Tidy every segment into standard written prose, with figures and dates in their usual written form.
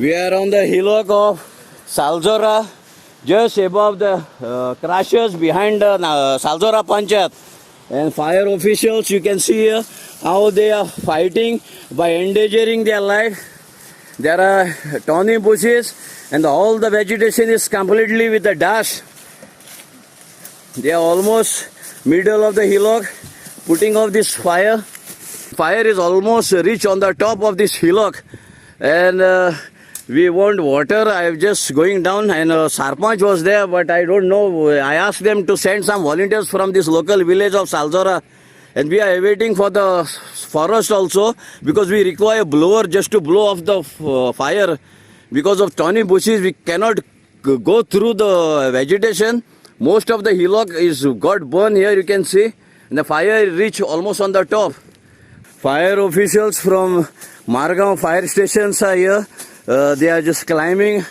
We are on the hillock of Saljora, just above the crashes behind the Saljora Panchayat. And fire officials, you can see here how they are fighting by endangering their life. There are thorny bushes and all the vegetation is completely with the dust. They are almost middle of the hillock, putting off this fire. Fire is almost reached on the top of this hillock, and we want water. I am just going down, and Sarpanch was there, but I don't know. I asked them to send some volunteers from this local village of Saljora, and we are waiting for the forest also because we require blower just to blow off the fire. Because of thorny bushes, we cannot go through the vegetation. Most of the hillock is got burned here, you can see, and the fire reached almost on the top. Fire officials from Margao fire stations are here. They are just climbing,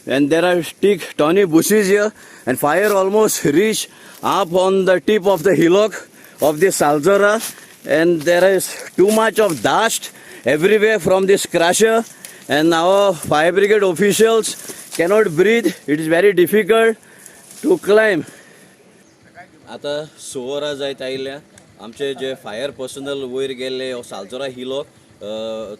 and there are thick thorny bushes here, and fire almost reached up on the tip of the hillock of the Saljora, and there is too much of dust everywhere from this crusher, and our fire brigade officials cannot breathe. It is very difficult to climb. आतां स वरां जायत आयल्या. आमचे जे fire personal वयर गेल्ले हो सालजोरा हिलोक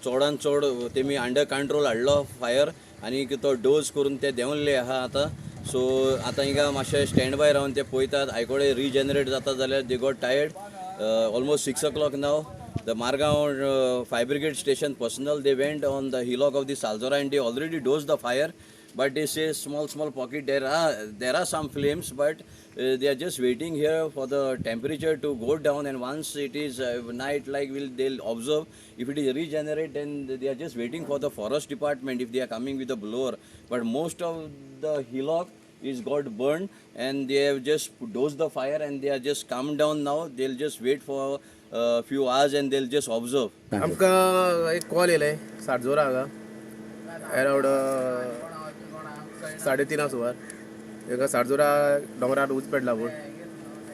चडान चड तेमी अंडर कंट्रोल हाडलो फायर आनी तो डोज करून ते देंवल्ले आहा आतां. सो आतां हिंगा मातशे स्टँड बाय रावन ते पळयतात आयकोडे रिजनरेट जाता जाल्यार. They got tired. Almost 6 o'clock now. The Margao fire brigade station personnel, they went on the hillock of the Saljora and they already dosed the fire, but they say small small pocket there are some flames, but they are just waiting here for the temperature to go down, and once it is night like will they'll observe if it is regenerate. Then they are just waiting for the forest department if they are coming with a blower, but most of the hillock is got burned and they have just dosed the fire and they are just calmed down now. They'll just wait for a few hours and they'll just observe. आमकां एक call येयले साटजोरा हांगा around साडे तिनां सुमार हांगा साटजोरा दोंगरार उजो पेटला म्हूण.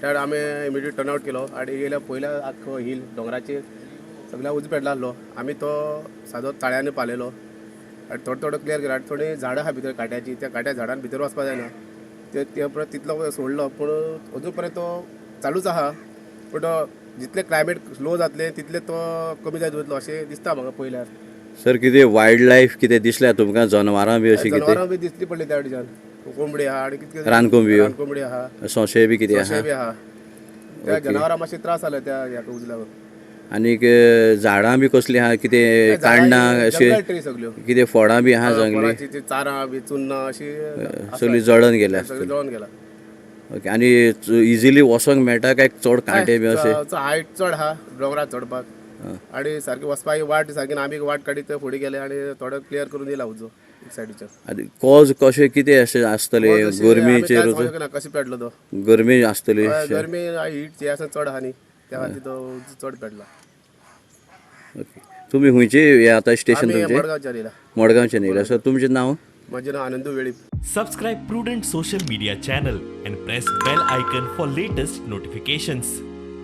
त्या आमी इमिडिएट टर्न आवट केलो आनी येयल्या पयल्या आख्खो हिल दोंगराचेर सगळ्या उजो पेटला आसलो. आमी तो सादो ताळ्यांनी पालयलो आनी थोडो थोडो क्लियर केलो आनी थोडीं झाडां आहा भितर काट्याची, त्या काट्या झाडान भितर वचपा जायना. ते ते परत तितलो सोडलो, पूण अजून पर्यंत तो चालूच आहा. पूण तो जितले क्लायमेट स्लो जातलें तितले तो कमी जायत वतलो अशें दिसता म्हाका पयल्यार. सर, कितें वायल्ड लायफ कितें दिसल्या तुमकां, जनावरां बी अशीं कितें? जनावरां बी दिसली पडली त्या वटेच्यान. कोंबडी आहा आनी कितके. रानकोंबयो. रानकोंबडी आहा. सोंशे बी कितें सोंशे आहा? बी आहा. त्या जनावरां मातशे त्रास जाले त्या ह्या उजल्यावर. आनीक झाडां बी कसलीं आहा कितें, काण्णां अशें? जंगल ट्री सगल्यो. कितें फळां बी आहा जंगली? फळाची ती चारां बी चुन्नां अशी. सगळीं जळून गेल्या. सगळी जळून गेला. ओके, आनी इजिली वचोंक मेळटा काय चड कांटे बी अशे? हायट चड आहा दोंगरार चडपाक आनी सारकी वचपाक वाट सारकी ना. आमी वाट काडीत थंय फुडें गेले आनी थोडो क्लियर करून दिला उजो एक सायडीच्यान. आनी कॉज कशें कितें अशें आसतलें गरमेचेर? कशें पेटलो तो? गरमी आसतली. हय, गरमी हीट जे आसा चड आहा न्ही, त्या खातीर तो उजो चड पेटला. ओके, तुमी खंयचे हे आतां स्टेशन आमी तुमचें? मडगांवच्यान येयला. मडगांवच्यान येयला. सर, तुमचें नांव? म्हजें नांव Anandu Velip. Subscribe Prudent Social Media channel and press bell icon for latest notifications.